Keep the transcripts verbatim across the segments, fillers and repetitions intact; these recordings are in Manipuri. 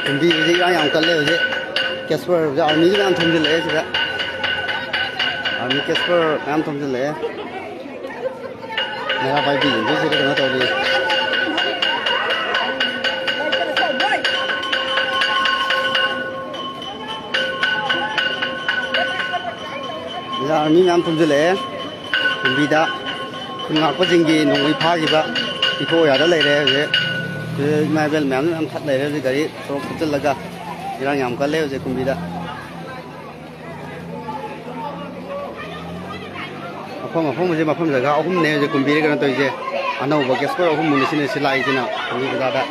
ꯀꯨꯝꯕꯤꯁꯤꯗꯤ ꯏꯔꯥꯡ ꯌꯥꯝ ꯀꯜꯂꯦ ꯍꯧꯖꯤꯛ꯫ ꯀꯦꯁꯄꯔ ꯍꯧꯖꯤꯛ ꯑꯥꯔꯃꯤꯁꯨ ꯃꯌꯥꯝ ꯊꯣꯝꯖꯤꯜꯂꯛꯑꯦ ꯁꯤꯗ꯫ ꯑꯥꯔꯃꯤ ꯀꯦꯁꯄꯔ ꯃꯌꯥꯝ ꯊꯣꯝꯖꯤꯜꯂꯛꯑꯦ꯫ ꯃꯩꯔꯥ ꯄꯥꯏꯕꯤꯁꯤꯡꯁꯤꯁꯨ ꯀꯩꯅꯣ ꯇꯧꯔꯤ꯫ ꯁꯤꯗ ꯑꯥꯔꯃꯤ ꯃꯌꯥꯝ ꯊꯣꯝꯖꯤꯜꯂꯛꯑꯦ꯫ ꯀꯨꯝꯕꯤꯗ ꯈꯨꯟ ꯉꯥꯛꯄꯁꯤꯡꯒꯤ ꯅꯣꯡꯃꯩ ꯐꯥꯈꯤꯕ ꯏꯀꯣ ꯌꯥꯗ ꯂꯩꯔꯦ ꯍꯧꯖꯤꯛ꯫ ꯁꯤꯗ ꯏꯃꯥ ꯏꯕꯦꯜ ꯃꯌꯥꯝ ꯃꯌꯥꯝ ꯊꯠ ꯂꯩꯔꯦ ꯍꯧꯖꯤꯛ ꯒꯥꯔꯤ ꯁꯣꯔꯣꯛ ꯊꯠꯆꯤꯜꯂꯒ꯫ ꯏꯔꯥꯡ ꯌꯥꯝ ꯀꯜꯂꯦ ꯍꯧꯖꯤꯛ ꯀꯨꯝꯕꯤꯗ꯫ ꯃꯐꯝ ꯃꯐꯝ ꯍꯧꯖꯤꯛ ꯃꯐꯝ ꯖꯒꯥ ꯑꯍꯨꯝꯅꯦ ꯍꯧꯖꯤꯛ ꯀꯨꯝꯕꯤꯗ ꯀꯩꯅꯣ ꯇꯧꯔꯤꯁꯦ꯫ ꯑꯅꯧꯕ ꯀꯦꯁꯄꯔ ꯑꯍꯨꯝꯃꯨꯛꯅꯤ ꯁꯤꯅ ꯁꯤ ꯂꯥꯛꯏꯁꯤꯅ ꯀꯨꯝꯕꯤ ꯕꯖꯥꯔꯗ꯫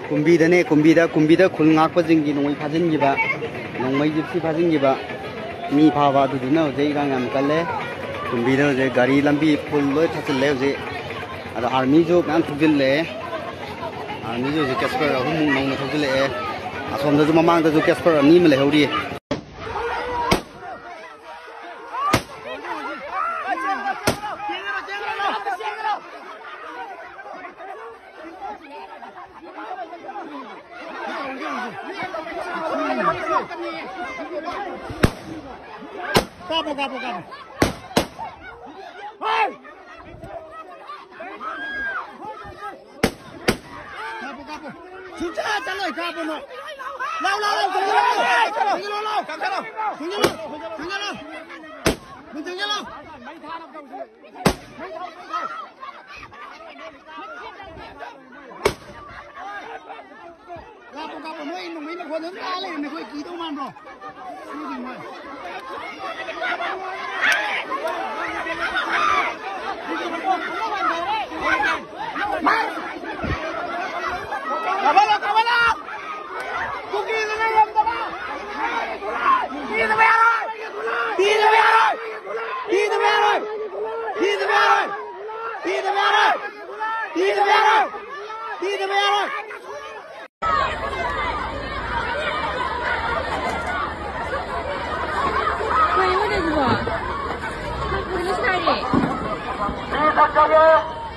ꯀꯨꯝꯕꯤꯗꯅꯦ, ꯀꯨꯝꯕꯤꯗ, ꯀꯨꯝꯕꯤꯗ ꯈꯨꯜ ꯉꯥꯛꯄꯁꯤꯡꯒꯤ ꯅꯣꯡꯃꯩ ꯐꯥꯖꯤꯟꯈꯤꯕ, ꯅꯣꯡꯃꯩ ꯖꯤꯞꯁꯤ ꯐꯥꯖꯤꯟꯈꯤꯕ, ꯃꯤ ꯐꯥꯕ ꯑꯗꯨꯗꯨꯅ ꯍꯧꯖꯤꯛ ꯏꯔꯥꯡ ꯌꯥꯝ ꯀꯜꯂꯦ꯫ ꯀꯨꯝꯕꯤꯗ ꯍꯧꯖꯤꯛ ꯒꯥꯔꯤ ꯂꯝꯕꯤ ꯐꯨꯜ ꯂꯣꯏ ꯊꯥꯆꯤꯜꯂꯦ ꯍꯧꯖꯤꯛ꯫ ꯑꯗꯣ ꯑꯥꯔꯃꯤꯁꯨ ꯃꯌꯥꯝ ꯊꯧꯖꯤꯜꯂꯛꯑꯦ꯫ ꯑꯥꯔꯃꯤꯁꯨ ꯍꯧꯖꯤꯛ ꯀꯦꯁꯄꯔ ꯑꯍꯨꯝꯃꯨꯛ ꯅꯧꯅ ꯊꯧꯖꯤꯜꯂꯛꯑꯦ꯫ ꯑꯁꯣꯝꯗꯁꯨ ꯃꯃꯥꯡꯗꯁꯨ ꯀꯦꯁꯄꯔ ꯑꯅꯤ ꯑꯃ ꯂꯩꯍꯧꯔꯤ꯫ ꯀꯥꯞꯄꯣ, ꯀꯥꯞꯄꯣ, ꯀꯥꯞꯄꯣ꯫ ꯀꯥꯞꯄꯣ, ꯀꯥꯞꯄꯣ꯫ ꯁꯨꯡꯆꯠ ꯆꯠꯂꯣꯏ, ꯀꯥꯞꯄꯣ ꯅꯣꯏ꯫ ꯂꯥꯎ, ꯂꯥꯎ, ꯂꯥꯎ, ꯊꯣꯡꯖꯤꯜꯂꯣ, ꯂꯥꯎ꯫ ꯊꯣꯡꯖꯤꯜꯂꯣ, ꯂꯥꯎ꯫ ꯊꯣꯡꯖꯤꯜꯂꯣ, ꯊꯣꯡꯖꯤꯜꯂꯣ꯫ ꯊꯣꯡꯖꯤꯜꯂꯣ꯫ ꯀꯥꯞꯄꯣ, ꯀꯥꯞꯄꯣ, ꯅꯣꯏ ꯅꯣꯡꯃꯩ ꯃꯈꯣꯟ ꯑꯗꯨꯝ ꯇꯥ ꯂꯩꯔꯦ, ꯅꯈꯣꯏ ꯀꯤꯗꯧ ꯃꯥꯟꯕ꯭ꯔꯣ? ꯁꯤꯗꯤ ꯃꯣꯏ꯫ ꯀꯩꯅꯣ ꯍꯧꯖꯤꯛꯁꯤꯕꯣ? ꯄꯨꯂꯤꯁ ꯂꯥꯛꯑꯦ꯫ प्लीज हट जाइए,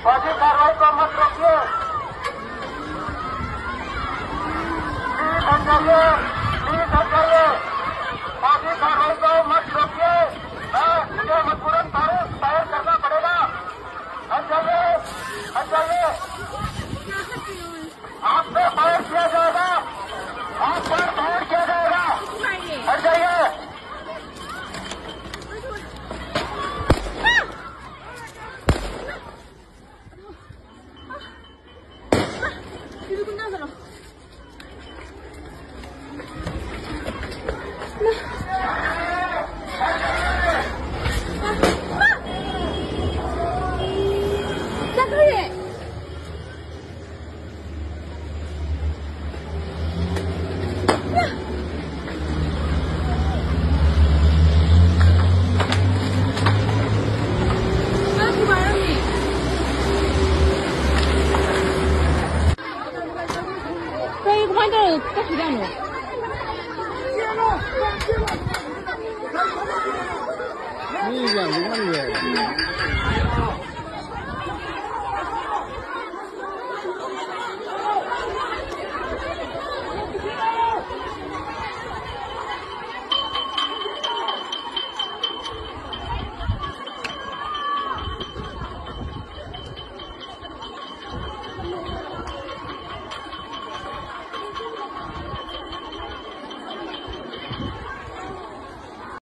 बाकी कार्रवाई को मत रोकिए। प्लीज हट जाइए, प्लीज हट जाइए, बाकी कार्रवाई को मत रोकिए। मैं, मुझे मजबूरन फायर, फायर करना पड़ेगा। हट जाइए, हट जाइए। आप पे फायर किया जाएगा, आप पर फायर किया जाएगा। हट जाइए। ꯀꯩ, ꯀꯃꯥꯏꯅ ꯇꯧꯔꯒ ꯀꯛꯈꯤꯗꯣꯏꯅꯣ? ꯃꯤ ꯌꯥꯝ ꯂꯤꯛꯃꯟꯈ꯭ꯔꯦ꯫